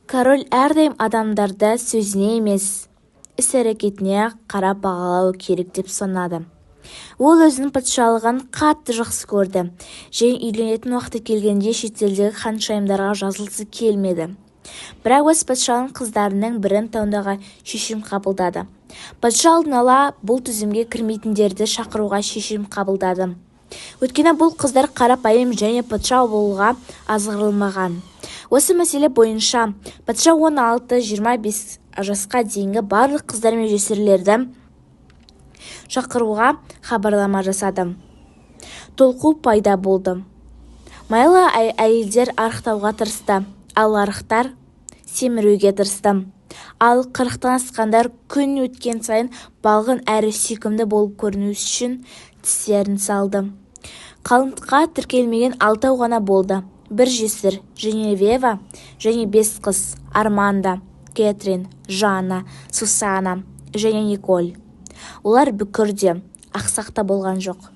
Король әрдайым адамдарды сөзіне емес, іс-әрекетіне қарап бағалау керек деп санады. Ол өзінің патшалығын қатты жақсы көрді және үйленетін уақыты келгенде шетелдегі ханшайымдарға жазылғысы келмеді. Бірақ өз патшалығының қыздарының бірін таңдауға шешім қабылдады. Патша алдын ала бұл тізімге кірмейтіндерді шақыруға шешім қабылдады. Өйткені бұл қыздар қарапайым және патша болуға азғырылмаған. Осы мәселе бойынша патша 16-25 жасқа дейінгі барлық қыздар мен жесірлерді шақыруға хабарлама жасады. Толқу пайда болды. Майлы әйелдер арықтауға тырысты, ал арықтар семіруге тырысты. Ал 40-тан асқандар күн өткен сайын балғын әрі сүйкімді болып көріну үшін тістерін салды. Қалыңдыққа тіркелмеген алтау ғана болды: бір жесір, Женевьева, және бес қыз: Арманда, Кэтрин, Жанна, Сусанна және Николь. Олар бүкір де, ақсақ та болған жоқ.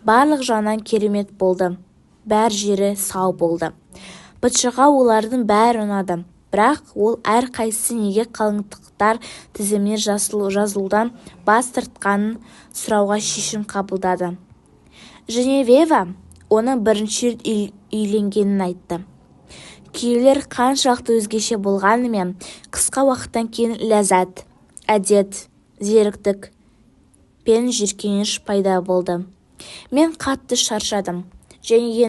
Барлық жағынан керемет болды, бәр жері сау болды. Патшаға олардың бәрі ұнады, бірақ ол әрқайсысы неге қалыңдықтар тізіміне жазылудан бас тартқанын сұрауға шешім қабылдады. Женевьева оның бірінші рет үйленгенін айтты. Күйеулер қаншалықты өзгеше болғанымен, қысқа уақыттан кейін ләззат, әдет, зеріктік пен жиіркеніш пайда болды. Мен қатты шаршадым және